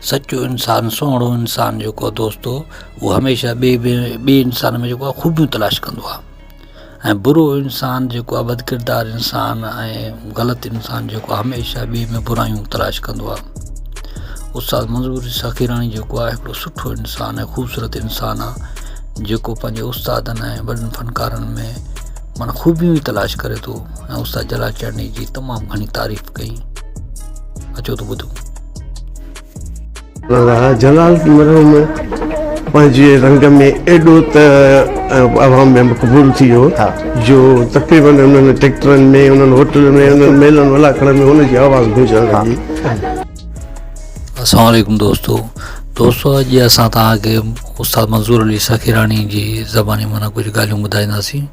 سچو انسان سهڻو انسان جيڪو آهي دوستو اهو هميشه ٻئي ٻئي انسان ۾ جيڪو آهي خوبيون تلاش ڪندو آهي ۽ برو انسان جيڪو آهي بدڪردار انسان ۽ غلط انسان جيڪو آهي هميشه ٻئي ۾ برايون تلاش ڪندو آهي. استاد منظور سخيراڻي جيڪو آهي هڪڙو سٺو انسان ۽ خوبصورت انسان آهي جيڪو پنهنجي استادن ۽ وڏن فنڪارن ۾ معنيٰ خوبيون ئي تلاش ڪري ٿو ۽ استاد جلال چانڊيي جي تمام گهڻي تعريف ڪئي اچو ته ٻڌون. جلال مرحوم پنهنجي رنگ ۾ ايڏو ته عوام ۾ مقبول ٿي ويو جو تقريبن انهن ٽريڪٽرن ۾ انهن هوٽلن ۾ انهن ميلن ملاکڙن ۾ هن جي آواز گونجڻ لڳي. السلام عليڪم دوستو دوستو اڄ اسان توهان کي استاد منظور علي سخيراڻي جي زباني معنيٰ ڪجهه ڳالهيون ٻڌائينداسين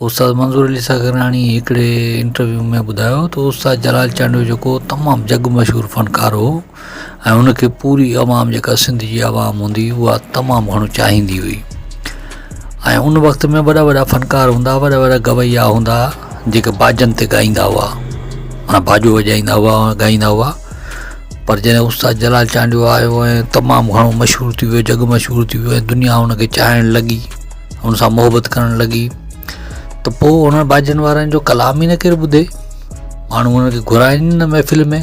استاد منظور علي ساگراڻي هڪڙي انٽرويو ۾ ٻڌايو ته استاد جلال چانڊيو جيڪو تمام جڳ مشهور فنڪار هو ۽ ان کي پوري عوام جيڪا سنڌ جي عوام هوندي هئي اها تمام گهڻو چاهيندي هئي ۽ ان وقت ۾ وڏا وڏا فنڪار هوندا وڏا وڏا گويا هوندا جيڪي باجن تي ڳائيندا هئا معنيٰ باجو وڄائيندا هئا ڳائيندا هئا پر جڏهن استاد جلال چانڊيو آيو ۽ تمام گهڻو مشهور ٿي ويو جڳ مشهور ٿي ويو ۽ دنيا ان کي چاهڻ لڳي ان سان محبت ڪرڻ لڳي ته پوء انهن باجن وارن جو ڪلام ئي نه ڪير ٻڌي ماڻهو انهن کي گهرائن نه محفل ۾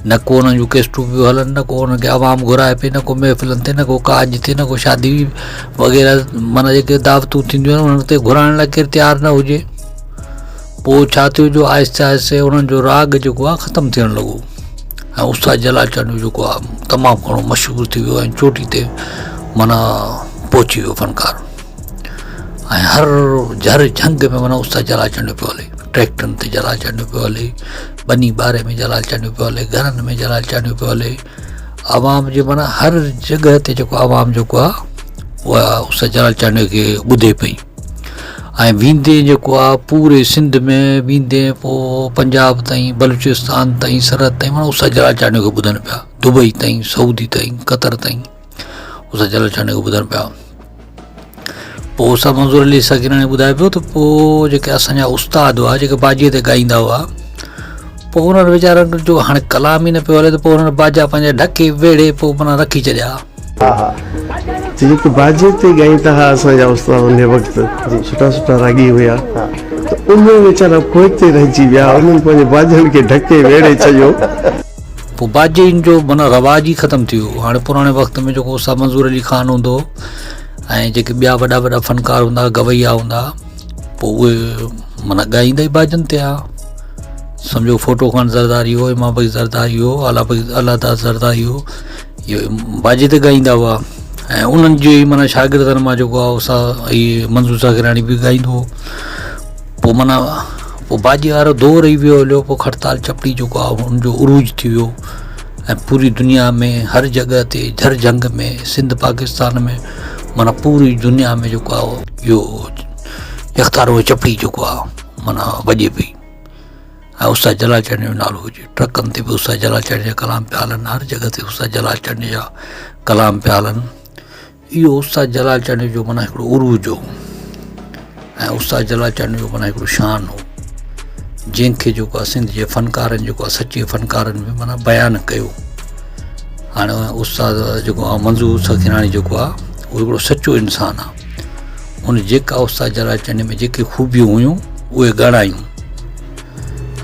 نه ڪو انهن جون ڪيسٽون پيون هلن نه ڪو انهن کي عوام گهرائي پئي نه ڪو محفلن تي نه ڪو ڪاڄ تي نه ڪو شادي وغيره معنيٰ جيڪي دعوتون ٿينديون آهن انهن تي گهرائڻ لاء ڪير تيار نه هجي پوء ڇا ٿيو جو آهستي آهستي انهن جو راڳ جيڪو آهي ختم ٿيڻ لڳو ۽ استاد جلال چانڊيو جيڪو آهي تمام گهڻو مشهور ٿي ويو ۽ چوٽي تي معنيٰ پهچي ويو فنڪار ۽ هر جهر جهنگ ۾ معنيٰ استاد جلال چانڊيو پيو هلي ٽريڪٽرن تي جلال چانڊيو پيو هلي ٻني ٻاري ۾ جلال چانڊيو پيو هلي گهرن ۾ جلال چانڊيو پيو هلي عوام جي معنيٰ هر جڳهه تي جيڪو عوام جيڪو آهي اها استاد جلال چانڊيو کي ٻڌي پئي ۽ ويندي جيڪو آ پوري سنڌ ۾ ويندي پو پنجاب تائين بلوچستان تائين سرحد تائين معنيٰ استاد جلال چانڊيو کي ٻڌن پيا دبئي تائين سعودي تائين قطر تائين استاد جلال چانڊيو کي ٻڌن پيا پوء استاد منظور علي سگيراڻي ٻڌائي پيو ته پوء جيڪي اسانجا استاد هئا جيڪي باجي تي ڳائيندا هئا پوء انهن ويچارن جو هاڻي ڪلام ئي نه پيو هلي ته پوء انهن باجا پنهنجا ڍڪي ويڙهي پوء معنيٰ رکي ڇڏيا. ها ها ته جيڪي باجي تي ڳائيندا ها اسان جا استاد انهي وقت سٺا سٺا راڳي هيا ته اهي ويچارا پوئتي رهجي ويا انهن پنهنجي باجن کي ڍڪي ويڙهي ڇڏيو. پوء باجين جو معنيٰ رواج ئي ختم ٿي ويو. هاڻي پراڻي وقت ۾ جيڪو استاد منظور علي خان هوندو هو ۽ جيڪي ٻيا وڏا وڏا فنڪار هوندا هئا گويا هوندا هئا پوء اهي معنيٰ ڳائيندا ئي باجن تي ها. سمجهو ڦوٽو خان زرداري هو امام بخش زرداري هو اعليٰ بخش الله داد زرداري هو اهي باجي تي ڳائيندا هئا ۽ انهن جي ئي معنيٰ شاگردن مان جيڪو آهي اسان هي منظور ساگراڻي به ڳائيندو هو پوء معنيٰ پوء باجي وارو دور ئي ويو هليو پوء کڙتال چپڙي جيڪو آهي ان جو عروج ٿي ويو ۽ پوري دنيا ۾ هر جڳهه تي جھر جھنگ ۾ سنڌ پاڪستان ۾ معنيٰ پوري دنيا ۾ جيڪو آهي اهو يڪتارو چپڙي جيڪو آهي معنيٰ وڄي پئي ۽ استاد جلال چانڊيي جو نالو هجي ٽرڪن تي به استاد جلال چانڊيي جا ڪلام پيا هلن هر جڳهه تي استاد جلال چانڊيي جا ڪلام پيا هلن اهو استاد جلال چانڊيي جو معنيٰ هڪڙو عروج هو ۽ استاد جلال چانڊيي جو معنيٰ هڪڙو شان هو جنهن کي جيڪو آهي سنڌ جي فنڪارن جيڪو آهي سچي فنڪارن به معنيٰ بيان ڪيو هاڻي استاد جيڪو آهي منظور سخيراڻي جيڪو آهي اهو هڪڙو سچو انسان آهي ان جيڪا استاد جلال چنڊ ۾ جيڪي خوبيون هيون اهي ڳڻايون.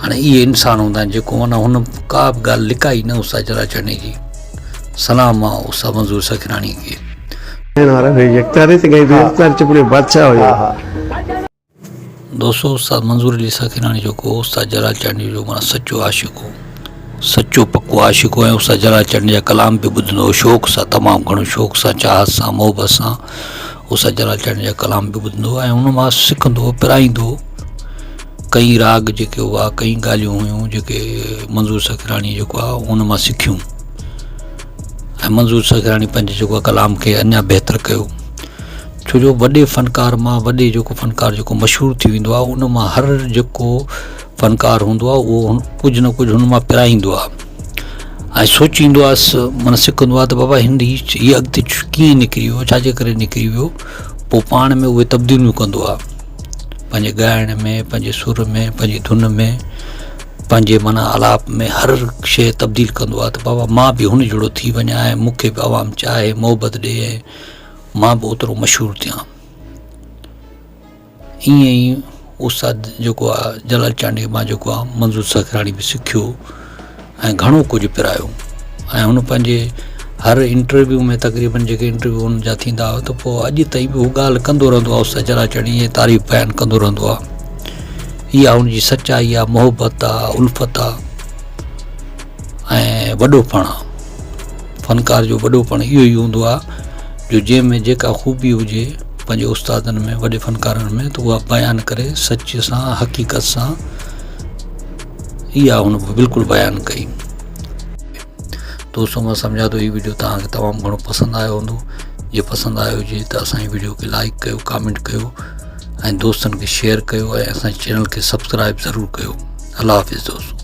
هاڻي اهي انسان هوندا آهن جيڪو معنيٰ هن ڪا به ڳالهه لڪائي نه استاد جلال چنڊ جي. سلام آ استاد منظور سکراڻي کي. ڳائڻ وارا هي يڪتاري تي ڳائيندو هو يڪتار چپڙي جو بادشاهه هيو. دوستو استاد منظور علي سخيراڻي جيڪو استاد جلال چانڊيو جو معنيٰ سچو عاشق هو سچو پڪو عاشق هو ۽ استاد جلال چانڊيو جا ڪلام به ٻڌندو هو شوق سان تمام گهڻو شوق سان چاهت سان محبت سان استاد جلال چانڊيو جا ڪلام به ٻڌندو هو ۽ ان مان سکندو هو پرائيندو هو ڪئين راڳ جيڪي هئا ڪئين ڳالهيون هيون جيڪي منظور سخيراڻي جيڪو آهي ان مان سکيون ۽ منظور سخيراڻي پنهنجي جيڪو ڪلام کي اڃا بهتر ڪيو ڇو جو وڏي فنڪار مان وڏي جيڪو فنڪار جيڪو مشهور ٿي ويندو آهي ان مان هر جيڪو فنڪار هوندو آهي اهو ڪجهه نه ڪجهه هن مان پرائيندو آهي ۽ سوچيندو آهي معنيٰ سکندو آهي ته بابا هن هي اڳتي ڪيئن نڪري ويو ڇا جي ڪري نڪري ويو پوء پاڻ ۾ اهي تبديليون ڪندو آهي پنهنجي ڳائڻ ۾ پنهنجي سر ۾ پنهنجي ڌن ۾ پنهنجي معنيٰ آلاپ ۾ هر شيء تبديل ڪندو آهي ته بابا مان به هن جهڙو ٿي وڃان ۽ مون کي به عوام چاهي محبت ڏي ۽ مان به اوترو مشهور ٿيان. ائين ئي استاد جيڪو آ جلال چانڊيي مان جيڪو آ منظور سکراڻي به سکيو ۽ گهڻو ڪجهه پرايو ۽ هن پنهنجي هر انٽرويو ۾ تقريبن جيڪي انٽرويو هن جا ٿيندا هئا ته پوء اڄ تائين به هو ڳالهه ڪندو رهندو آ استاد جلال چانڊيي جي تعريف بيان ڪندو رهندو آ اها هن جي سچائي آ محبت آ الفت آ ۽ وڏو پڻ آ فنڪار جو وڏو پڻ اهو ئي هوندو آ جو جنهن ۾ جيڪا خوبي هجي پنهنجي استادن ۾ وڏي فنڪارن ۾ ته اها بيان ڪري سچ سان حقيقت سان اها هن بلڪل بيان ڪئي. دوستو مان سمجهان ٿو هي ويڊيو توهان کي تمام گهڻو پسند آيو هوندو جي پسند آيو هجي ته اسان جي ويڊيو کي لائڪ ڪيو ڪامينٽ ڪيو ۽ دوستن کي شيئر ڪيو ۽ اسان جي چينل کي سبسڪرائب ضرور ڪيو الله حافظ دوستو.